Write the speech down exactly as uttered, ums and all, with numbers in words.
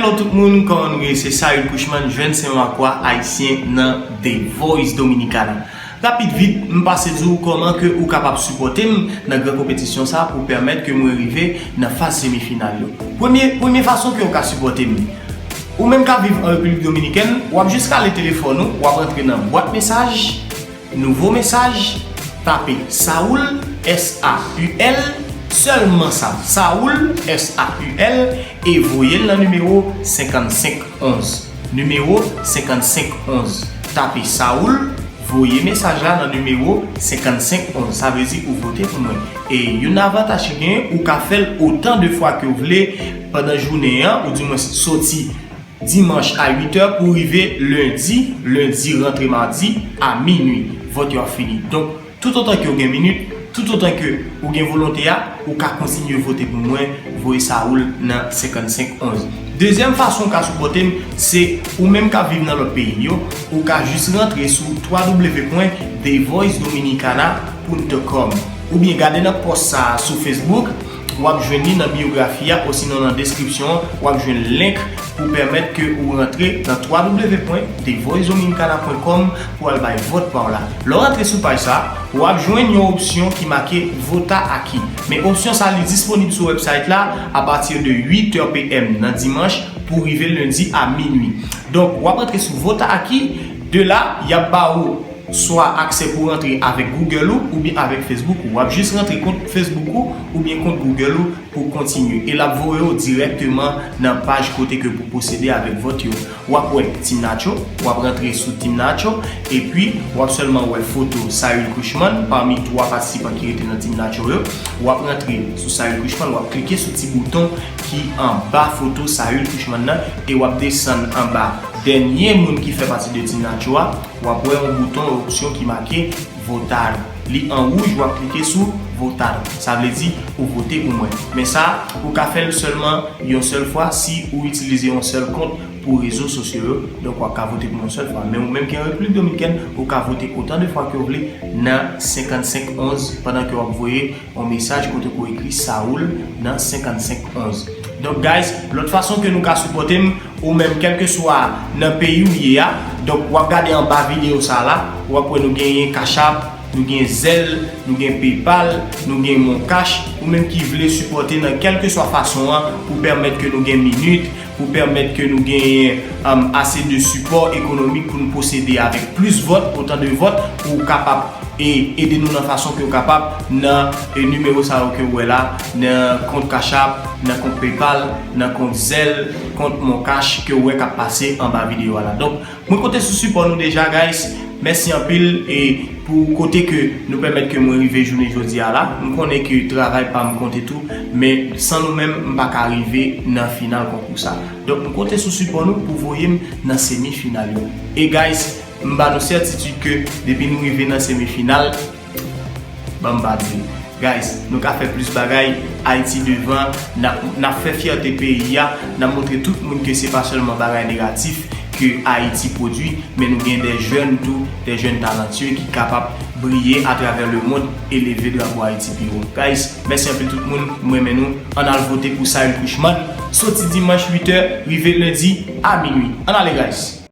Hello tout moun, kòman nou ye? Se Saül Cushman, jèn Senmakwa ayisyen nan The Voice Dominicana. Rapid vit, m pase di w kòman ke ou kapab sipòte m nan gran konpetisyon sa pou pèmèt ke mwen rive nan faz semifinal yo. Premye, premye fason ke w ka sipòte m, ou menm k ap viv an Repiblik Dominikèn, w ap jis rale telefòn ou, w ap rantre nan bwat mesaj, nouvo mesaj, tape Saül, S A U L, sèlman sa, Saül, S A U L, e voye l nan nimewo senkannsenk onz. Nimewo senkannsenk onz. Tape Saül, voye mesaj la nan nimewo senkannsenk onz. Sa vle di ou vote pou mwen. E youn nan avantaj ki genyen, ou ka fè l otan de fwa ke w vle pandan jounen an, ou di mwen soti dimanch a uit è pou rive lendi, lendi rantre madi a minui. Vòt yo ap fini. Donk, toutotan ke w gen minit, toutotan ke ou gen volonte a, ou ka kontinye vote pou mwen, voye Saül nan senkannsenk onz. Dezyèm fason w ka sipòte m, se ou menm k ap viv nan lòt peyi yo, ou ka jis rantre sou w w w pwen the voice dominicana pwen com oubyen gade nan pòs sa a sou Facebook, w ap jwenn li nan biyografi a, osinon nan deskripsyon an, w ap jwenn link pou pèmèt ke ou rantre nan w w w pwen the voice dominicana pwen com pou al bay vòt pa w la. Lè w rantre sou paj sa, w ap jwenn yon opsyon ki make Vota Aqui. Men opsyon sa, li disponib sou website la apati de uit è P M nan dimanch pou rive lendi a minui. Donk, w ap rantre sou Vota Aqui, de la, y ap ba ou swa aksè pou rantre avèk Google ou oubyen avèk Facebook ou. W ap jis rantre kont Facebook ou oubyen kont Google ou pou kontinye. E l ap voye w dirèkteman nan paj kote ke pou pwosede avèk vòt yo. W ap wè Team Nacho, w ap rantre sou Team Nacho, epi w ap sèlman wè foto Saül Cushman pami twa patisipan ki rete nan Team Nacho yo. W ap rantre sou Saül Cushman, w ap klike sou ti bouton ki anba foto Saül Cushman nan, e w ap desann anba dènye moun ki fè pati de Team Nacho a, w ap wè yon bouton, yon opsyon ki make Votar. Li an wouj, w ap klike sou Votar. Sa vle di ou vote pou mwen. Men sa, ou ka fè l sèlman yon sèl fwa si ou itilize yon sèl kont pou rezo sosyo yo. Donk, w ap ka vote pou mwen yon sèl fwa. Men ou menm ki an Repiblik Dominikèn, ou ka vote otan de fwa ke w vle nan senkannsenk onz pandan ke w ap voye yon mesaj kote ke w ekri Saül nan senkannsenk onz. Donk, guys, lòt fason ke nou ka sipòte m, ou menm, kèlkeswa nan peyi w ye a, donk, w ap gade anba videyo sa la, w ap wè nou genyen Cash App, nou gen Zelle, nou gen PayPal, nou gen MonCash, ou menm ki vle sipòte nan kèlkeswa fason an pou pèmèt ke nou gen minit, pou pèmèt ke nou genyen, um, ase de sipò ekonomik pou nou pwosede avèk plis vòt, otan de vòt, pou w kapab e ede nou nan fason ke w kapab nan, e, nimewo sa yo ke w wè la, nan kont Cash App, nan kont PayPal, nan kont Zelle, kont MonCash ke w wè k ap pase anba videyo a la. Donk, mwen konte sou sipò nou deja, guys. Mèsi anpil, e pou kote ke nou pèmèt ke mwen rive jounen jodi a la. M konnen ke travay pa m konte tou, men san nou menm, m pa ka rive nan final konkou sa. Donk, m konte sou sipò nou pou voye m nan semi final yo. E guys, m ba nou sètitid ke depi nou rive nan semi final, ban m pa di, guys, nou ka fè plis bagay. Ayiti devan, n ap, n ap fè fyète peyi a, n ap montre tout moun ke se pa sèlman bagay negatif ke Ayiti pwodui, men nou gen de jèn tou, de jèn talantye ki kapab briye atravè lemonn e leve drapo Ayiti pi wo. Guys, mèsi anpil tout moun, m renmen nou. Ann al vote pou Saül Cushman, soti dimanch uit è, rive lendi a minui. Ann ale, guys!